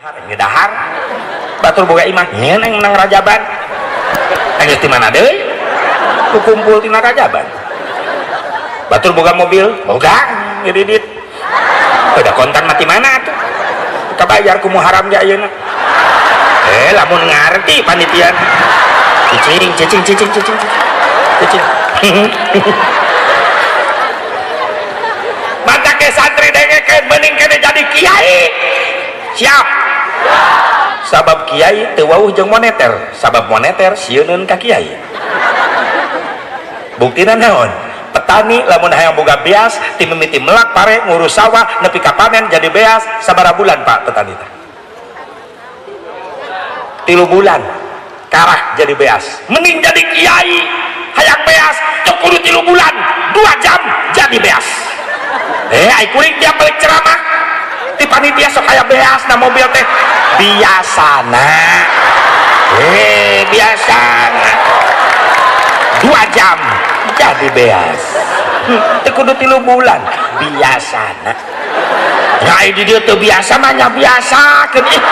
Ngedahar batur boga imah nyeun aing menang rajaban. Aing geus ti mana deui? Kukumpul tina rajaban. Batur boga mobil, boga ngedidit. Udah kontan mati mana tuh? Kabayar ku muharam ge ayeuna. Lamun ngarti panitia. Cicing cicing cicing cicing cicing. Mata ke santri dengekeun mending kene jadi kiai. Siap. Sabab kiai teu wauh jeung moneter, sabab moneter sieuneun ka kiai. Buktina naon? Petani lamun hayang boga beas ti mimiti melak pare ngurus sawah nepi ka panen jadi beas sabaraha bulan Pak petani teh? 3 bulan karak jadi beas. Mending jadi kiai hayang beas teu kudu 3 bulan, 2 jam jadi beas. Ai kuring tiap balik ceramah ti panitia sok aya beas na mobil teh biasana. Biasana 2 jam jadi beas. Teu kudu 3 bulan biasana. Nya ai di dieu teu biasa mah nya biasakeun ih.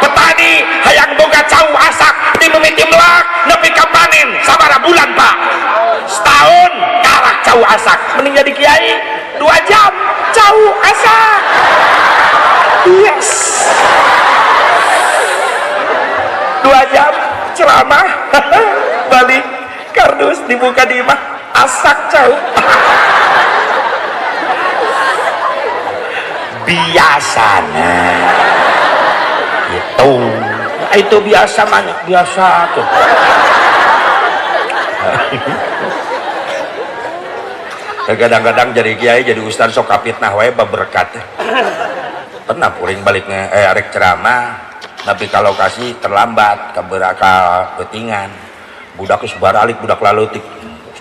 Petani hayang boga cau asak ti mimiti melak nepi ka panen sabaraha bulan Pak? Setahun karak cau asak. Mending jadi kiai 2 jam cau asak. Yes. 2 jam ceramah balik kardus dibuka di imah asak cau. Biasana gitu. Nah, itu biasa banyak biasa tuh. Kadang-kadang jadi kiai jadi ustaz sok kapitnah wae baberkat. Pernah puring baliknya arek ceramah tapi kalau kasih terlambat keberaka ketingan budak geus baralik budak laleutik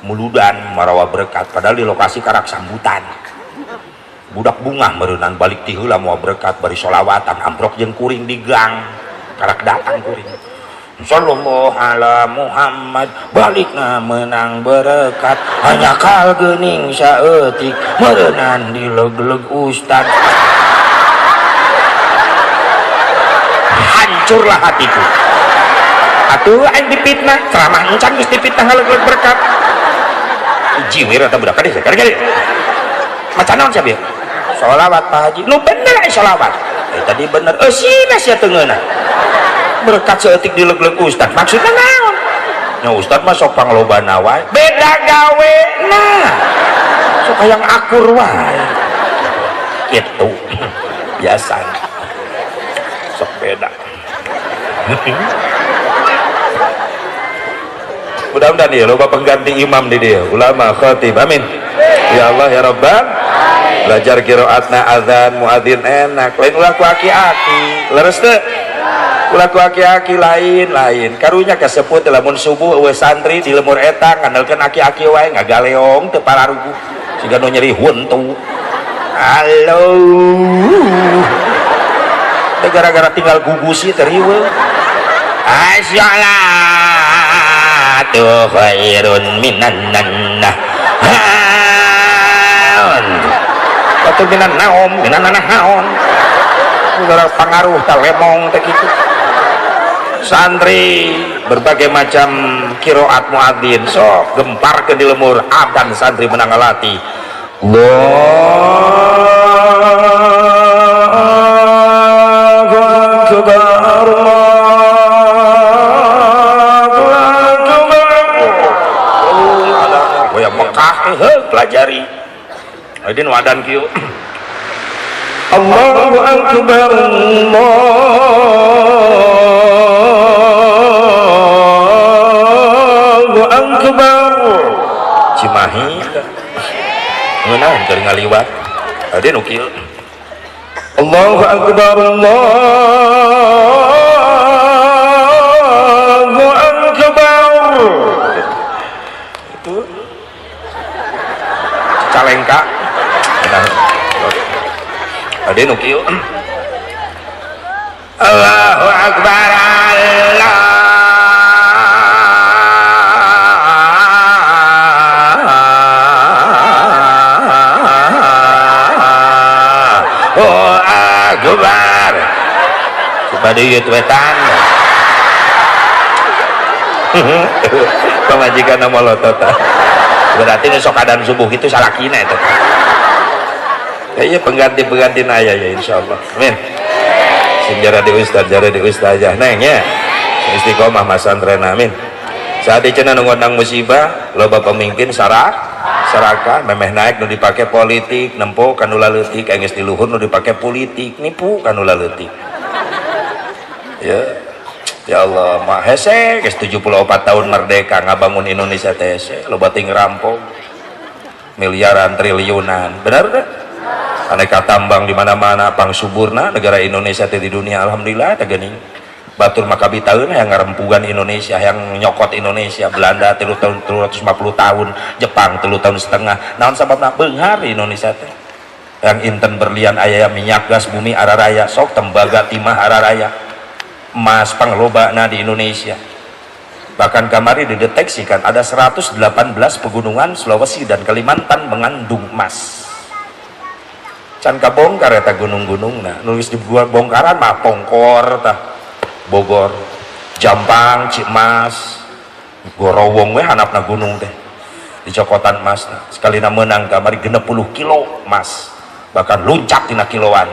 muludan marawa berkat padahal di lokasi karak sambutan budak bungah meureunan balik ti heula moal berkat bari solawatan amprok jeung kuring di gang karak datang kuring sallallahu ala Muhammad balikna menang berkat hanya kal geuning saeutik meureunan dileg-leg ustad. Hancurlah hatiku. Atuh aing dipitnah ceramah encan geus dipitnah ngaleg-leg berkat jiwir atau budak kade kade maca naon sia bieu sholawat Pak Haji nu bener ai sholawat tadi bener sina sia teu ngeunah berkat saeutik dileg-leg ustad maksudna naon nya ustad mah sok panglobana wae beda gawe nah sok hayang akur wae kitu biasa sok beda. Mudah-mudahan ya loba pengganti imam di dia ulama khatib amin ya Allah ya Rabbal. Belajar qiraatna azan muadzin enak lain ulah ku aki-aki leres teu ulah ku aki-aki lain-lain karunya kaseput lamun subuh eueuh santri di lemur eta ngandalkeun aki-aki wae ngagaleong teu pararuguh siga nu nyeri huntu. Halo teu gara-gara tinggal gugusi teh riweuh. Assalatu khairun minan nannah. Batur minan naom minan naon gara pangaruh ta lemong teh kitu. Santri berbagai macam qiraat muadzin sok gemparkeun di lemur adan santri menang ngalati. Allahu akbar Allahu akbar. Oh, Mekah heuh pelajari. Aidin wadan kieu. Allahu akbar Allahu akbar. Cimahi ngeunah keur ngaliwat. Aidin nu kieu. Allahu akbar Allahu akbar. Itu Cicalengka. Ade nu kieu. Allahu akbar Allah. Dieu wetan. Pamajikan molotot. Berarti nu sok adan subuh itu salakina eta. Kayaknya pengganti-pengganti aya ya, insyaallah. Amin. Sing jara di ustaz, jara di ustazah neng ya. Istiqomah masantren, amin. Saat cenah nu ngondang musibah, loba pemimpin sarakah, memeh naik nu dipake politik, nempo kanu laleutik, geus di luhur nu dipake politik, nipu kanu laleutik. Ya. Ya Allah, mah hese geus 74 tahun merdeka ngabangun Indonesia teh hese, loba ting rampok. Miliaran, triliunan. Benar teh? Aneka tambang di mana-mana, pang suburna negara Indonesia teh di dunia, alhamdulillah teh geuning. Batur mah kabitaeun yang ngarempugan Indonesia, yang nyokot Indonesia, Belanda 3 tahun 350 tahun, Jepang 3 tahun setengah. Naon sababna? Beunghar di Indonesia teh. Yang inten berlian aya, minyak, gas bumi araraya, sok tembaga, timah araraya. Emas panglobana di Indonesia. Bahkan kamari dideteksikan ada 118 pegunungan Sulawesi dan Kalimantan mengandung emas. Can kabongkar eta gunung-gunungna, nulis di bongkaran mah pongkor tah. Bogor, Jampang, Cimas, Gorowong we handapna gunung teh. Dicokotan emas. Sekali na menang kamari 60 kilo emas. Bahkan luncat tina kiloan.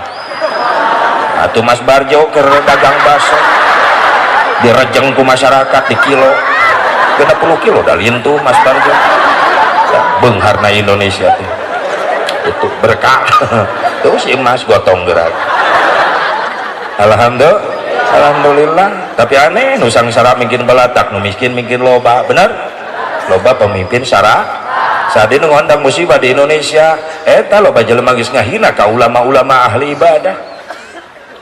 Atuh Mas Barjo keur dagang bakso direjeng ku masyarakat di kilo 60 kilo dah lintuh Mas Barjo ya, beungharna Indonesia teh itu berkah. Terus emas gotong gerak, alhamdulillah, alhamdulillah. Tapi aneh, nu sangsara mungkin balatak, nu miskin mungkin loba. Benar, loba pemimpin sara. Saat ini ngondang musibah di Indonesia eta loba jelema geus ngahina ka ulama-ulama ahli ibadah.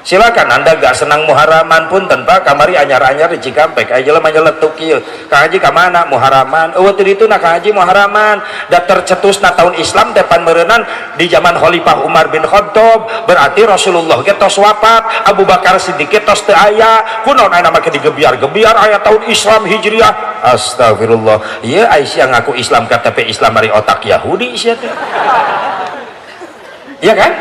Silakan Anda gak senang muharaman pun tanpa kamari anyar-anyar di Cikampek aya jelema nyeletuk kieu, "Kang Haji, ka mana?" "Muharaman." Eueuh teu ditu na, Kang Haji, muharaman. Da tercetusna tahun Islam teh pan meureunan di zaman Khalifah Umar bin Khattab, berarti Rasulullah ge tos wafat, Abu Bakar Siddiq ge tos teu aya. Kunaon ayeuna make digebiar-gebiar aya tahun Islam Hijriah? Astagfirullah. Ieu Aisyah ngaku Islam, KTP Islam, ari otak Yahudi sia teh. Iya kan?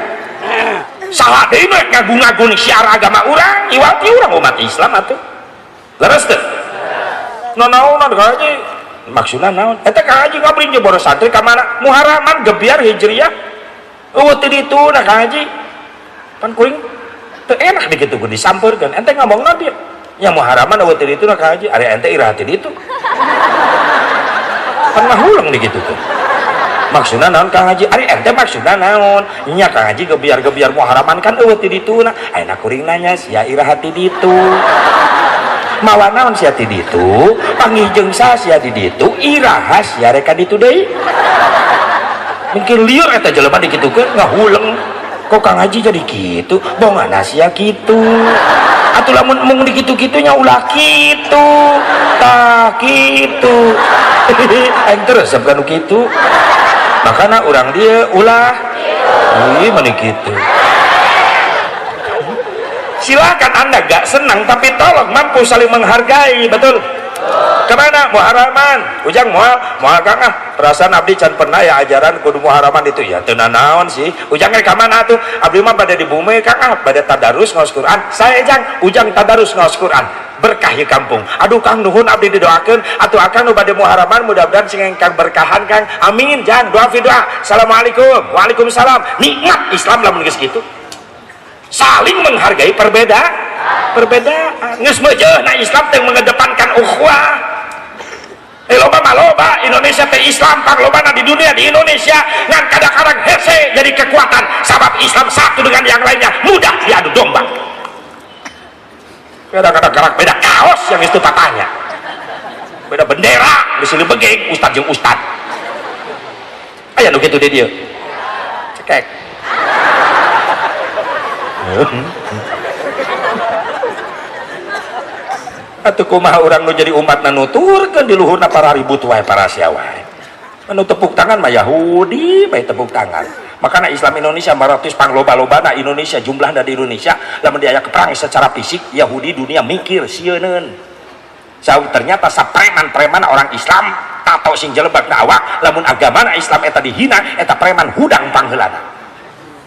Salah deui nu ngagung-ngagung syiar agama urang, iwati urang umat Islam atuh. Leres teu? Nanaonan, Kang Haji? Maksudna naon? Eta Kang Haji ngabring jeung boros santri ka mana? Muharaman gebiar Hijriah. Eueuh teu ditu na, Kang Haji. Pan kuring teu enak dikitu disampeurkeun. Ente ngomongna dia. Nya muharaman eueuh teu ditu na, Kang Haji. Ari ente iraha teu ditu? Pan ngahuleng dikitukeun. Maksudna naon, Kang Haji? Ari ente maksudna naon? Nya Kang Haji, gebiar-gebiar muharaman kan eueuh ti ditu na. Ayeuna kuring nanya, sia iraha ti ditu? Mawa naon sia ti ditu? Panggih jeung saha sia di ditu? Iraha sia rek ka ditu deui? Mungkin liur eta jelema dikitukeun, ngahuleng. Kok Kang Haji jadi kitu? Bongana sia kitu. Atuh lamun mung dikitu-kitunya ulah kitu. Tah kitu. Aing terus kanu kitu. Makanya orang dia ulah. Ih, mana gitu. Silakan Anda gak senang, tapi tolong mampu saling menghargai, betul? Kemana? Muharaman. Ujang moal, moal Kang ah. Perasaan abdi can pernah ya ajaran kudu muharaman itu ya. Teu naon sih. Ujang ka mana tuh? Abdi mah pada di bumi, Kang, ah, pada tadarus ngaos Quran. Saya jang, Ujang tadarus ngaos Quran. Berkah di kampung. Aduh Kang, nuhun, abdi didoakeun. Atuh akang nu bade muharaman mudah-mudahan sing engkang berkahan, Kang. Amin, jang. Doa fi doa. Assalamualaikum. Waalaikumsalam. Nikmat Islam lamun geus kitu. Saling menghargai perbedaan. Geus meujeuna Islam teh mengedepankan ukhuwah. Loba mah loba Indonesia teh Islam panglobana di dunia di Indonesia, ngan kadang-kadang hese jadi kekuatan sabab Islam satu dengan yang lainnya mudah diadu domba. Kadang-kadang gerak beda kaos yang itu tatanya beda bendera di sini begeng ustad jeung ustad aya nu kitu di dieu cekek. Atuh kumaha urang nu jadi umat nuturkeun di luhurna para ribut wae, para sia wae. Anu tepuk tangan mah Yahudi bae tepuk tangan. Makanya Islam Indonesia 400 pangloba-lobana Indonesia jumlahna di Indonesia, lamun diajak perang secara fisik Yahudi dunia mikir sieuneun. Sau ternyata sapreman-preman orang Islam tato sing jelebak na awak, lamun agamana Islam eta dihina, eta preman hudang pangheulana.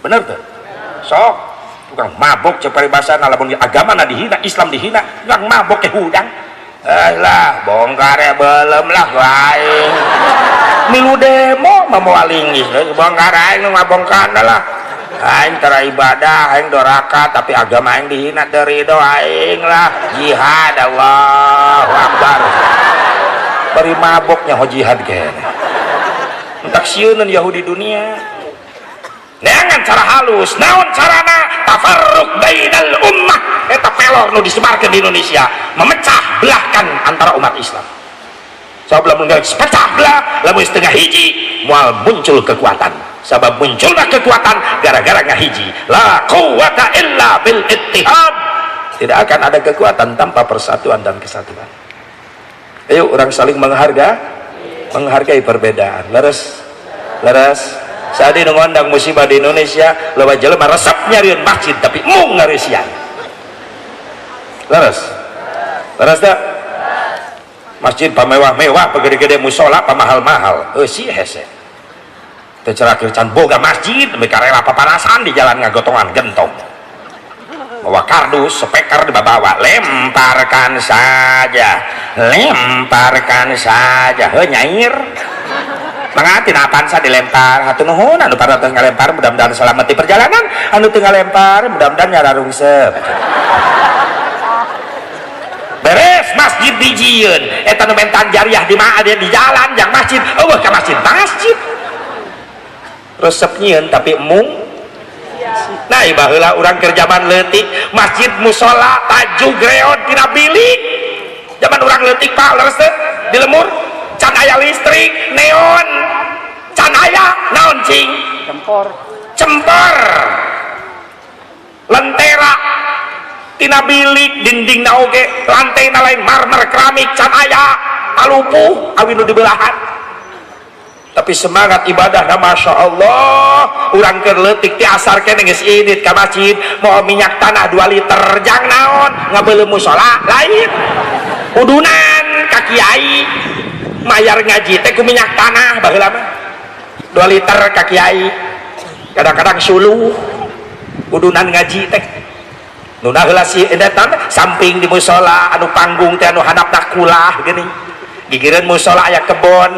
Bener tuh? Sok Tukang mabok cek paribasana, lamun agama na dihina, Islam dihina, tukang mabok ke hudang. Eh lah, bongkar ya belum lah aing. Milu demo mah moal linggis, bongkar aing nu ngabongkarna lah. Aing tara ibadah, aing doraka, tapi agama aing dihina, teu ridho aing lah. Jihad, Allahu Akbar. Bari maboknya ho jihad kene. Entak sieuneun Yahudi dunia. Neangan cara halus, naon carana? Tafarruq bainal ummah. Eta pelor nu disebarkan di Indonesia, memecah belahkan antara umat Islam. Sabab lamun geus pecah belah, lamun setengah hiji, moal muncul kekuatan. Sabab munculna kekuatan gara-gara ngahiji. La quwata illa bil ittihad. Tidak akan ada kekuatan tanpa persatuan dan kesatuan. Ayo orang saling menghargai perbedaan. Leres, leres. Saat ini ngondang musibah di Indonesia, loba jelema resep nyarian masjid tapi mung ngareusian. Leres, leres tak? Masjid pamewah-mewah, pagede-gede, musola pamahal-mahal. Eusi hese. Teu cerakir can boga masjid, mereka rela papanasan di jalan ngagotongan gentong. Bawa kardus, speaker dibawa, lemparkan saja, lemparkan saja. Heuh nyair. Mangga tina Avanza dilempar, hatur nuhun anu parantos ngalempar, mudah-mudahan selamat di perjalanan, anu teu ngalempar mudah-mudahan nyararungsep. Beres masjid dijieun, eta nu mentan jariah di mana di jalan jang masjid, eueuh ka masjid, masjid. Resep nyieun tapi mung. Nah, baheula urang keur zaman leutik, masjid musola tajug reot tina bilik. Zaman urang leutik Pak, leres teu? Di lemur can aya listrik, neon. Can aya naon cing? Cempor. Cempor. Lentera tina bilik, dindingna oge, lantaina lain marmer keramik, can aya, talupuh awi nu dibelahan. Tapi semangat ibadah na Masya Allah, urang keur leutik ti asar keneh geus indit ka masjid, mau minyak tanah 2 liter jang naon, ngabeuleuh musola lain. Udunan ka kiai mayar ngaji teh ku minyak tanah baheula mah. 2 liter ka kiai. Kadang-kadang suluh udunan ngaji teh. Nu heula si eta samping di musola anu panggung teh anu handapna kulah geuning. Gigireun musola aya kebon,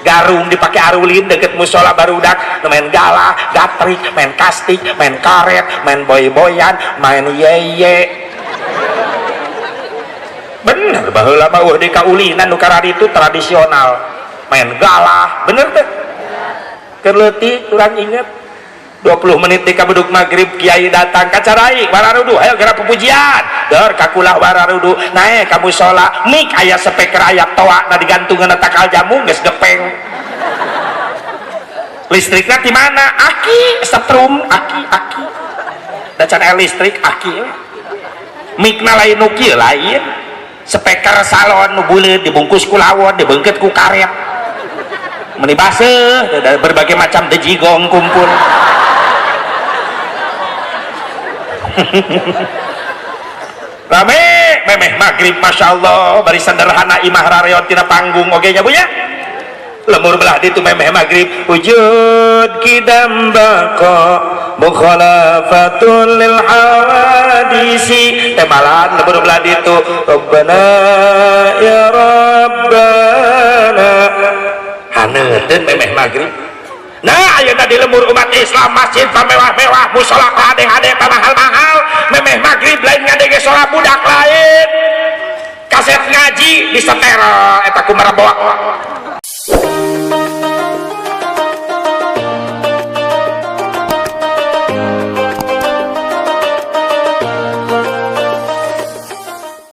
garung dipakai arulin deket musola barudak main galah, gatrik, main kastik, main karet, main boy-boyan, main yeye. Bener baheula mah eueuh di kaulinan nu kararitu tradisional. Main galah, bener teh? Keur leutik urang inget 20 menit di kabeduk maghrib kiai datang kacarai wararudu, ayo gerak pupujian dor kakulah wararudu naik ka musola mik aya speaker aya toa na digantungan takal jamu geus gepeng listrikna di mana aki setrum aki aki da can aya listrik aki mikna lain nu kieu lain speaker salon nu buleut dibungkus ku lawon dibeungkeut ku karet meni baseuh berbagai macam dejigong kumpul. Rame memeh maghrib Masya Allah bari sederhana imah rareot tina panggung oge nya bu nya lemur belah ditu memeh maghrib wujud kidam baqa mukhalafatun lil hawadisi temalan lemur belah ditu Rabbana ya Rabbana haneuteun memeh maghrib. Nah, ayeuna di lemur umat Islam masjid pamewah-mewah, musola hade-hade pamahal-mahal, memeh maghrib lain ngadenge sholat budak lain. Kaset ngaji disetel eta ku maraboa.